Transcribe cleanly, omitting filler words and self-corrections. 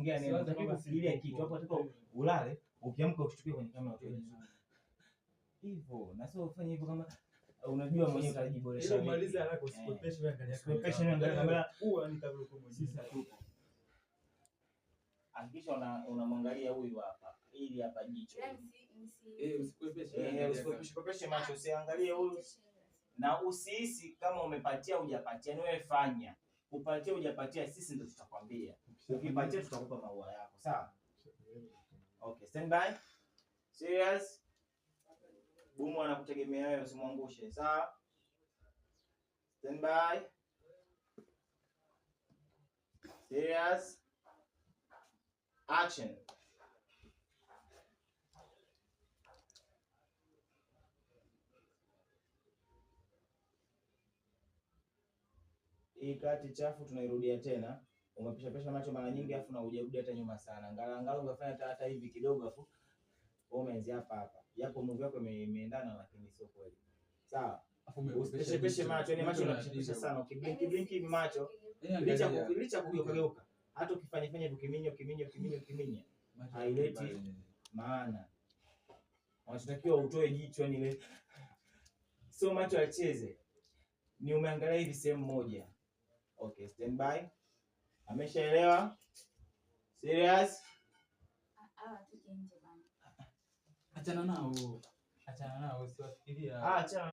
Ongea neno, unataka kufikiria kitu hapo, unataka ulale, ukiamka ushtukie kwenye kamera utoe hivyo, na sio ufanye hivyo kama unajua mwenyewe utajiboresha. Ile umalize haraka, usikopeshe wewe, angalia. Usikopeshe wewe, angalia kamera. Huwa ni kama uko mwenyewe. Sisi hatupo. Hakikisha unamwangalia huyu hapa, ili hapa jicho. Eh, usikopeshe. Eh, usikopeshe macho, usiangalie huyu na usihisi kama umepatia hujapatia, ni wewe fanya. Upatie hujapatia, sisi ndo tutakwambia. Ukipatia tutakupa maua yako, sawa? Okay, stand by. Serious. Bumu anakutegemea wewe, usimwangushe, sawa? Stand by. Serious. Action. Hii kati chafu tunairudia tena. Umepishapesha macho mara nyingi afu na hujarudi hata nyuma sana. Angalau angalau ungefanya hata hivi kidogo afu wewe umeanzia hapa hapa. Japo move yako imeendana lakini sio kweli. Sawa? Usipeshepeshe macho, yani macho unapeshepesha sana. Ukiblinki blinki hivi macho, licha kugeuka geuka. Hata ukifanya fanya hivi ukiminya ukiminya ukiminya ukiminya haileti maana. Unachotakiwa utoe jicho yani ile sio macho yacheze. Ni umeangalia hivi sehemu moja. Okay, stand by. Ameshaelewa? Serious? Achana nao. Achana nao, usiwafikiria. Ah, achana.